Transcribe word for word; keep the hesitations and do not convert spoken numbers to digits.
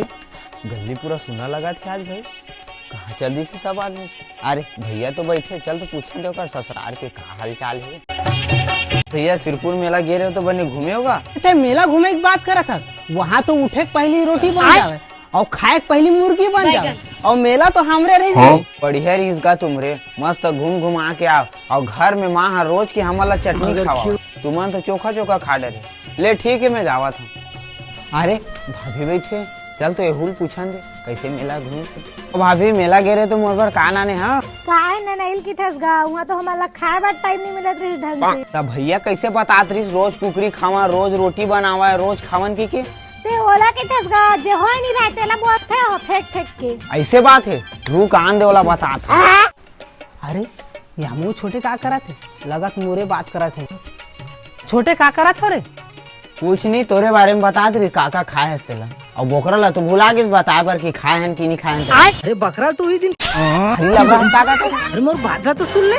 गल्ली पूरा सुन्ना लगत हे आज भाई, कहाँ चल दिस हे सब आदमी? अरे भैया तो बइठे, चल तो पूछन दे ओकर ससुरार के का हाल चाल हे। भैया, सिरपुर मेला गे रहे हो तो बने घूमे होगा? ते मेला घूमे के बात करत हस, वहाँ तो उठे के पहली रोटी बन जावे अउ खाए के पहली मुर्गी बन जावे, अउ मेला तो हमरे रहिस हे। बढ़िया रहिस गा तुमरे, मस्त घूम घुमा के आव, अउ घर में माँ ह रोज के हमन ला चटनी खवावे। तुमन तो चोखा चोखा खा डरे। ले ठीक हे, मैं जावत हूँ। अरे भाभी बइठे, चल तो एहू ल पूछन दे कइसे मेला घूमिस। ओ भाभी, मेला गे रहे तो मोर बर का लाने हव? काहे ननइल किथस गा, उहाँ तो हमन ला खाए बर टाइम नइ मिलत रहिस ढंग से। त भैया कइसे बतात रहिस, रोज कुकरी खावा, रोज रोटी बनावा, रोज खावन कहिके? ते ओला किथस गा, जे होय नइ रहय तेला बोलथे हो फेंक फेंक के। अइसे बात हे, रुक आन दे, ओला बतात हँव। अरे, ये हमू छोटे का करत हे? लगत मोरे बात करत हे। छोटे का करत हो रे? कुछ नहीं, तोरे बारे में बतात रहिस, का का खाए हस तेला। अउ बोकरा ला तो भुला गेस बताए बर कि खाए हन कि नहीं खाए हन तेला। अरे बकरा तो उही दिन अरे लबरा हस का करत हे? अरे मोर बात ला तो सुन ले।